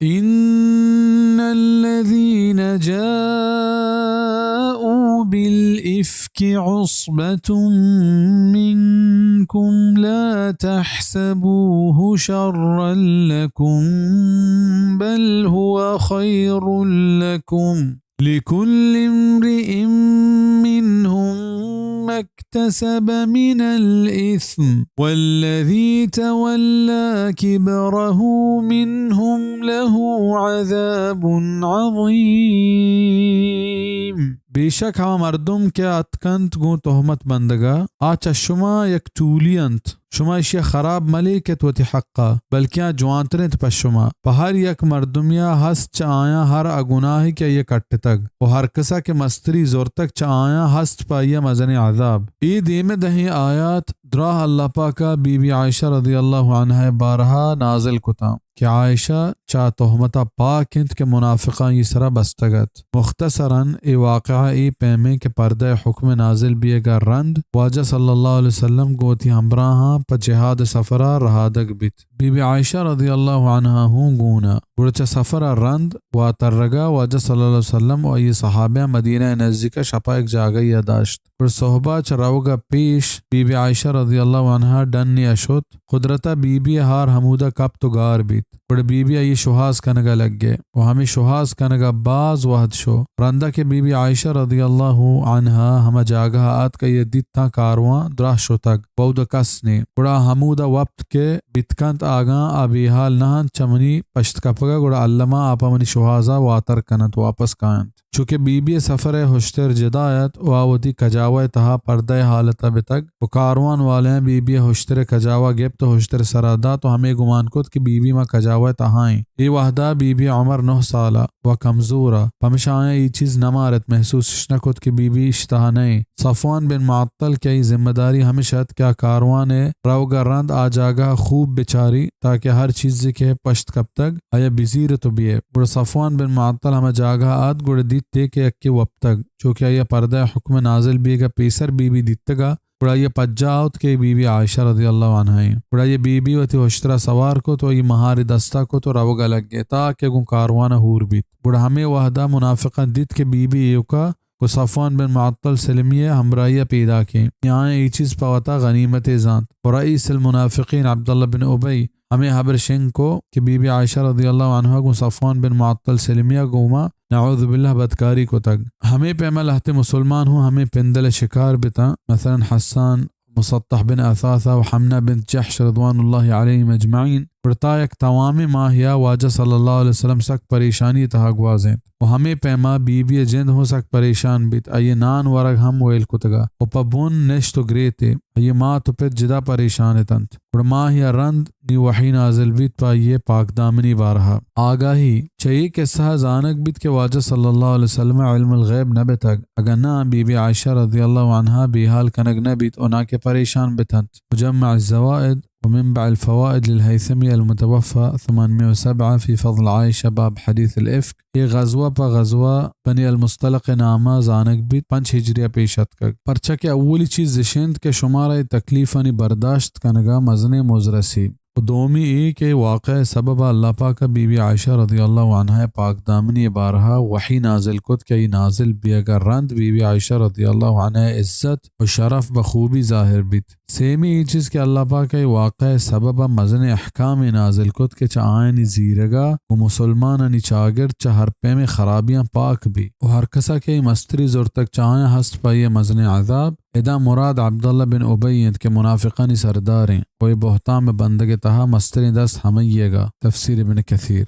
إن الذين جاءوا بالإفك عصبة منكم لا تحسبوه شرا لكم، بل هو خير لكم، لكل امرئ منهم ما اكتسب من الإثم، والذي تولى كبره منهم له عذاب عظيم. بے شک ہما مردم کہ اتکنت گوں تہمت بندگا، آ چہ شما یک ٹولی انت، شما ایشی ءَ خراب مہ لیکت وتی حق ءَ، بلکیں آ جوانتر انت پہ شما. پہ ہر یک مردمے ءَ ہست چہ آیاں ہر آ گناہے کہ آئی ءَ کٹتگ، و ہر کس ءَ کہ مستری زرتگ چہ آیاں ہست پہ آئی ءَ مزنیں عذاب. اے دیم ءَ دہیں آیات دراہ اللہ پاک ءَ بی بی عائشہ رضی اللہ عنہا ءِ بارہ ءَ نازل کتاں کہ عائشہ چہ تہمت ءَ پاک انت کہ منافقاں آئی ءِ سرا بستگ ات. مختصراً اے واقعہ اے پیم انت کہ پردہ ءِ حکم نازل بیگ ءَ رند واجہ صلی اللہ علیہ وسلم گوں وتی ہمراہاں پہ جہاد ءِ سفر ءَ رہادگ بیت. بی بی عائشہ رضی اللہ عنہا ہوں گون ءَ. گڑا چہ سفر ءَ رند واترگ ءَ واجہ صلی اللہ علیہ وسلم و آئی ءِ صحابیاں مدینہ ءِ نزیک ءَ شپ ءَ یک جاگہے ءَ داشت. گڑا صحب ءَ چہ روگ ءَ پیش بی بی عائشہ رضی اللہ عنہا ڈنے ءَ شت. قدرت ءَ بی بی ءِ ہار ہمودا کپت و گار بیت. گڑا بی بی آئی ءِ شوہاز کنگ ءَ لگے و ہمے شوہاز کنگ ءَ باز وہد شو. رندا کہ بی بی عائشہ رضی اللہ عنہا ہما جاگہ ءَ آتک، آئی ءَ دیت تاں کاروان دراہ شتگ، و اودا کس نے. گڑا ہمودا وپت کہ بیت کنت، اگاں آ بے حال نہ انت چہ منی پشت کپگ ءَ، گڑا الما آ پہ منی شوہاز ءَ واتر کننت، واپس کاینت. چو کہ بی بی ءِ سفر ءِ ہشتر جدا ات و آ وتی کجاوہ ءِ تہا پردہ ءِ حالت ءَ بتگ و کاروان والیاں بی بی ءِ ہشتر ءِ کجاوہ گپت و ہشتر ءِ سرا دات و ہمے گمان کت کہ بی بی ماں کجاوہ ءِ تہا ایں. اے وہدا بی بی ءِ عمر نہ سال ءَ و کمزور ءَ، پمشا آیاں اے چیز نہ مارت، محسوس اش نہ کت کہ بی بی اش تہا نہ ایں. صفوان بن معطل کہ آئی ذمہ داری ہمش ات کہ آ کاروان ءِ روگ ءَ رند آ جاگہ ءَ خوب بچاری، تاکہ ہر چیزے کہ پشت کپتگ، آئی ءَ بزیرت و بیئے. گڑا صفوان بن معطل ہما جاگہ ءَ آت، گڑا دیت تے کہ یکے وپتگ، چو کہ آئی ءَ پردہ ءِ حکم نازل بیگ ءَ پیسر بی بی دیتگ ءَ، گڑا آئی ءَ پجا آورت کہ اے بی بی عائشہ رضی اللہ عنہا ایں. گڑا آئی ءَ بی بی وتی ہشتر ءَ سوار کت و آئی ءَ مہارے دست ءَ کت و روگ ءَ لگے، تاکہ گوں کاروان ءَ ہور بیت. گڑا ہمے وہد ءَ منافقاں دیت کہ بی بی ایوک ءَ گوں صفوان بن معطل سلمی ءِ ہمراہی ءَ پیداک ایں، یا آیاں اے چیز پہ وتا غنیمتے زانت. و رئیس المنافقین عبداللہ بن ابی ہمے ہبر شنگ کو کہ بی بی عائشہ رضی اللہ عنہا گوں صفوان بن معطل سلمی ءَ گوما نعوذ باللہ بدکاری کتگ. ہمے پیما لہتے مسلمان ہوں ہمے پندل ءِ شکار بتاں، مثلاً حسان، مسطح بن اثاثہ و حمنہ بنت جحش رضوان اللہ علیہم اجمعین. گڑا تا یک توامیں ماہیا واجہ صلی اللہ علیہ وسلم سک پریشانی ءِ تہا گوازینت و ہمے پیما بی بی ءِ جند ہوں سک پریشان بیت، آئی ءِ نان ورگ ہم ویل کتگ ءَ و پہ بن نشت و گریت ئے. آئی ءِ مات و پت جدا پریشان اتنت. گڑا ماہیا رند نی وحی نازل بیت پہ آئی ءِ پاکدامنی بارہ ءَ. آگاہی، چہ اے قصہ ءَ زانگ بیت کہ واجہ صلی اللہ علیہ وسلم ءَ علم الغیب نہ بتگ، اگاں نہ بی بی عائشہ رضی اللہ عنہا بے حال کنگ نہ بیت و نہ کہ پریشان بتنت. مجمع الزوائد و منبع الفوائد للہیثمی المتوفی ثمانمائة و سبعہ فی فضل عائشہ باب حدیث الافک، اے غزوہ پہ غزوہ بنی المصطلق ءِ نام ءَ زانگ بیت، پنچ ہجری ءَ پیش اتکگ. پرچا کہ اولی چیز اش انت کہ شمارا اے تکلیفانی برداشت کنگ ءَ مزنیں مزر رسی. و دومی اے کہ واقعہ ءِ سبب ءَ اللہ پاک ءَ بی بی عائشہ رضی اللہ عنہا ءِ پاکدامنی ءِ بارہ ءَ وحی نازل کت کہ آئی نازل بیگ ءَ رند بی بی عائشہ رضی اللہ عنہا ءِ عزت و شرف بخوبی ظاہر بیت. سیمی اے چیز کہ اللہ پاک ءَ اے واقعہ ءِ سبب ءَ مزنیں احکامے نازل کت کہ چہ آیانی زیرگ ءَ گوں مسلمانانی چاگرد چہ ہر پیمیں خرابیاں پاک بی و ہر کس ءَ کہ اے مستری زرتگ چہ آیاں ہست پہ آئی ءَ مزنیں عذاب. ادا مراد عبداللہ بن ابی انت کہ منافقانی سردار انت و اے بہتام ءِ بندگ ءِ تہا مستریں دست ہمئیگ ءَ. تفسیر ابن کثیر.